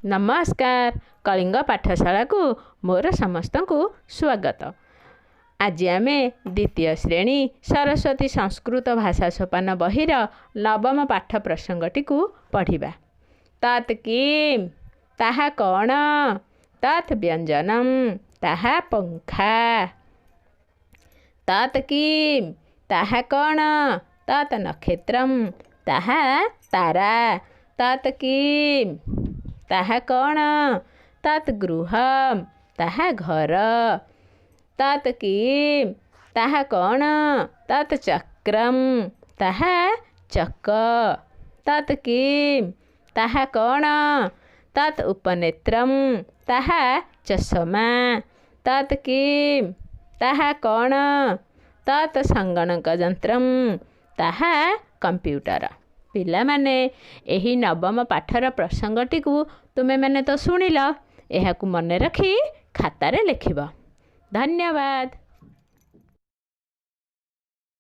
ନମସ୍କାର, କଳିଙ୍ଗ ପାଠଶାଳାକୁ ମୋର ସମସ୍ତଙ୍କୁ ସ୍ୱାଗତ। ଆଜି ଆମେ ଦ୍ୱିତୀୟ ଶ୍ରେଣୀ ସରସ୍ୱତୀ ସଂସ୍କୃତ ଭାଷା ସୋପାନ ବହିର ନବମ ପାଠ ପ୍ରସଙ୍ଗଟିକୁ ପଢ଼ିବା। ତତ୍ କିମ୍, ତାହା କ'ଣ? ତତ୍ ବ୍ୟଞ୍ଜନମ୍, ତାହା ପଙ୍ଖା। ତତ୍ କିମ୍, ତାହା କ'ଣ? ତତ୍ ନକ୍ଷତ୍ରମ୍, ତାହା ତାରା। ତତ୍ କିମ୍, ତାହା କ'ଣ? ତତ୍ ଗୃହମ୍, ତାହା ଘର। ତତ୍ କିମ୍, ତାହା କ'ଣ? ତତ୍ ଚକ୍ରମ୍, ତାହା ଚକ। ତତ୍ କିମ୍, ତାହା କ'ଣ? ତତ୍ ଉପନେତ୍ରମ୍, ତାହା ଚଷମା। ତତ୍ କିମ୍, ତାହା କ'ଣ? ତତ୍ ସଂଗଣକ ଯନ୍ତ୍ରମ୍, ତାହା କମ୍ପ୍ୟୁଟର। ପିଲାମାନେ, ଏହି ନବମ ପାଠର ପ୍ରସଙ୍ଗଟିକୁ ତୁମେମାନେ ତ ଶୁଣିଲ, ଏହାକୁ ମନେ ରଖି ଖାତାରେ ଲେଖିବ। ଧନ୍ୟବାଦ।